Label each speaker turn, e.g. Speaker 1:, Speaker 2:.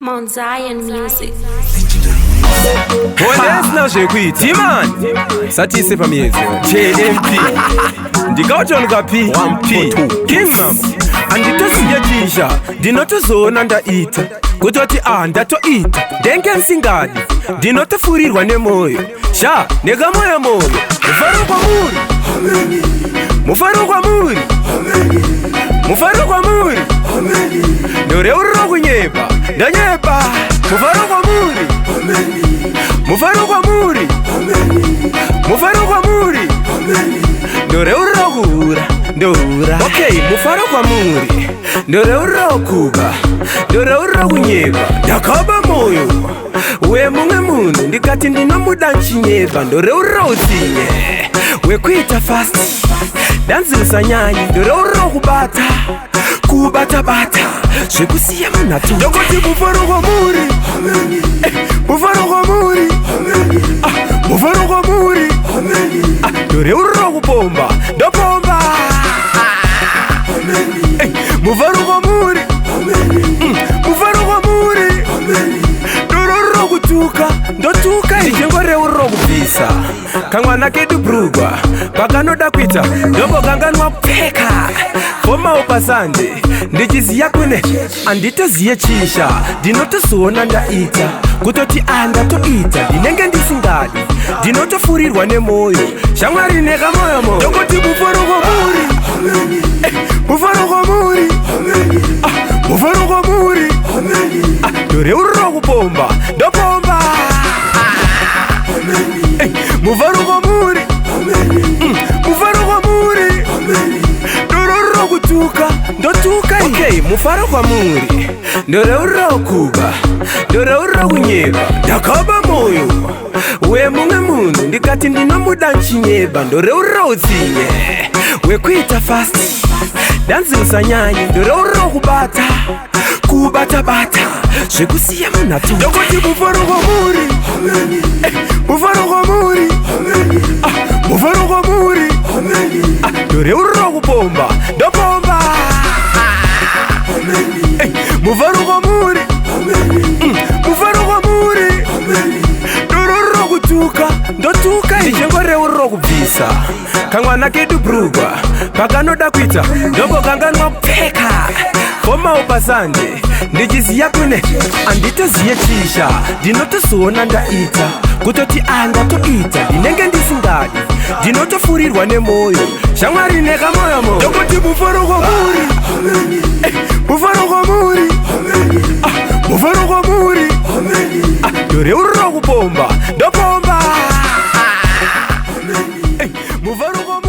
Speaker 1: Mount Zion Music.
Speaker 2: Honesina zvekuita Timani satise pamiedzo JMP ndikautonuka P 1P King Mama handitosiye chisha, ndinotozoona ndaita kutoti a ndatoita ndenge nsingadi, ndinotofurirwa nemwoyo sha nekamoyo moyo. Mufaro kwamuri, mufaro kwamuri, mufaro kwamuri, ndoreuriro kunyepa ndanyepa. Mufaro kwamuri, mufaro kwamuri, mufaro kwamuri, ndoreuriro kuhura ndohura. Okay, mufaro kwamuri, ndoreuriro kuba, ndoreuriro kunyepa, ndakaba moyo wemumwe munhu ndikati ndinomuda nchinyepa, ndoreuriro utsinye wekuita fast danzi usanyanye, ndoreuriro kubata kubata-bata zvekusiya munhu ato. Ndokuti mufaro kwamuri, mufaro kwamuri, mufaro kwamuri, ndoreuriro kupomba ndopomba. Mufaro kwamuri, mufaro kwamuri, ndoreuriro kutuka ndotuka, ndichingoreuriro kubvisa kamwana kedu brugwa pakanoda kuita ndombokanganwa kupfeka fomawo pasande ndichiziya kune handitoziye chisha, ndinotozoona ndaita kutoti a ndatoita ndinenge ndisingadi, ndinotofurirwa nemwoyo shamwari nekamoyo moyo. Ndokuti mufaro kwamuri, mufaro kwamuri, mufaro kwamuri, ndoreuriro kupomba ndopomba. Mufaro kwamuri, mufaro kwamuri, ndoreuriro kutuka ndotuka. Okay, mufaro kwamuri, ndoreuriro kuba, ndoreuriro kunyepa, ndakaba moyo wemumwe munhu ndikati ndinomuda nchinyepa, ndoreuriro utsinye wekuita fast danzi usanyanye, ndoreuriro kubata kubata-bata zvekusiya munhu ato. Ndokuti mufaro kwamuri, mufaro kwamuri, mufaro kwamuri, ndoreuriro kupomba ndopomba. Mufaro kwamuri, mufaro kwamuri, ndoreuriro kutuka ndotuka, ndichingoreuriro kubvisa kamwana kedu brugwa pakanoda kuita ndombokanganwa kupfeka fomawo pasande ndichiziya kune handitoziye chisha, ndinotozoona ndaita kutoti a ndatoita ndinenge ndisingadi, ndinotofurirwa nemwoyo shamwari nekamoyo moyo. Ndokuti mufaro kwamuri, mufaro kwamuri, mufaro kwamuri, ndoreuriro kupomba ndopomba. Mufaro kwamuri.